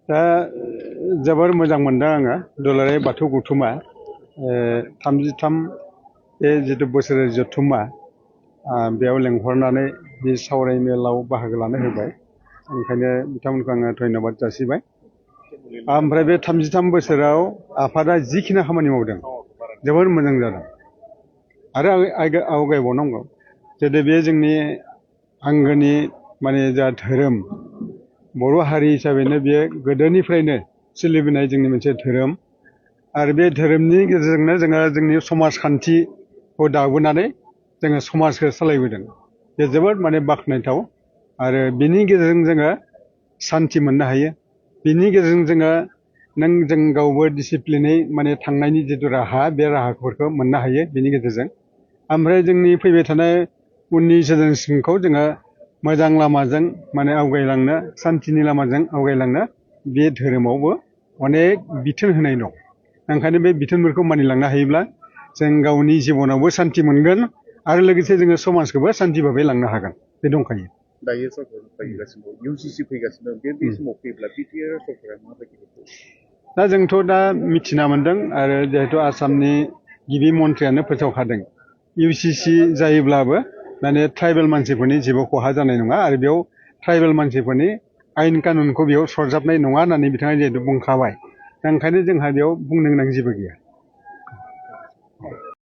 दा जोबोर मोजां मोनदों आङो दुलाराय बाथौ गौथुमा 33 बे जिथु बोसोरारि जथुम्मा बेयाव लेंहरनानै बे सावराय मेलाव बाहागो लानो होबाय। ओंखायनो बिथांमोनखौ आङो धन्यबाद जासिबाय। ओमफ्राय बे 33 बोसोराव आफादा जिखिनि खामानि मावदों जोबोर मोजां जादों आरो आवगायबावनांगौ। जेरै बे जोंनि आंगोनि माने जा धोरोम बर' हारि हिसाबैनो बेयो गोदोनिफ्रायनो सोलिबोनाय जोंनि मोनसे धोरोम आरो बे धोरोमनि गेजेरजोंनो जोङो जोंनि समाजखान्थिखौ दाबोनानै जोङो समाजखौ सालायबोदों। बे जोबोद माने बाख्नायथाव आरो बिनि गेजेरजों जोङो सान्थि मोननो हायो। बिनि गेजेरजों जोङो जों गावबो डिसिप्लिनै माने थांनायनि जिथु राहा बे राहाफोरखौ मोननो हायो बिनि गेजेरजों। ओमफ्राय जोंनि फैबाय थानाय उननि जेनेरेसनखौ जोङो मोजां लामाजों माने आवगायलांनो सान्थिनि लामाजों आवगायलांनो बे धोरोमावबो अनेक बिथोन होनाय दं। ओंखायनो बे बिथोनफोरखौ मानिलांनो हायोब्ला जों गावनि जिबनावबो सान्थि मोनगोन आरो लोगोसे जोङो समाजखौबो सान्थि भाबै लांनो हागोन। बे दंखायो। दायो सरकार फैगासिनो इउसिसि फैगासिनो बे समाव फैब्ला बिटिआर सरकारा माबायदि? दा जोंथ' दा मिथिना मोन्दों आरो जिहेतु आसामनि गिबि मन्थ्रियानो फोसावखादों इउसिसि जायोब्लाबो माने ट्राइबेल मानसिफोरनि जेबो खहा जानाय नङा आरो बेयाव ट्राइबेल मानसिफोरनि आयेन कानुनखौ बेयाव सरजाबनाय नङा होननानै बिथाङा जिहेतु बुंखाबाय। दा ओंखायनो जोंहा बेयाव बुंनो गोनां जेबो गैया।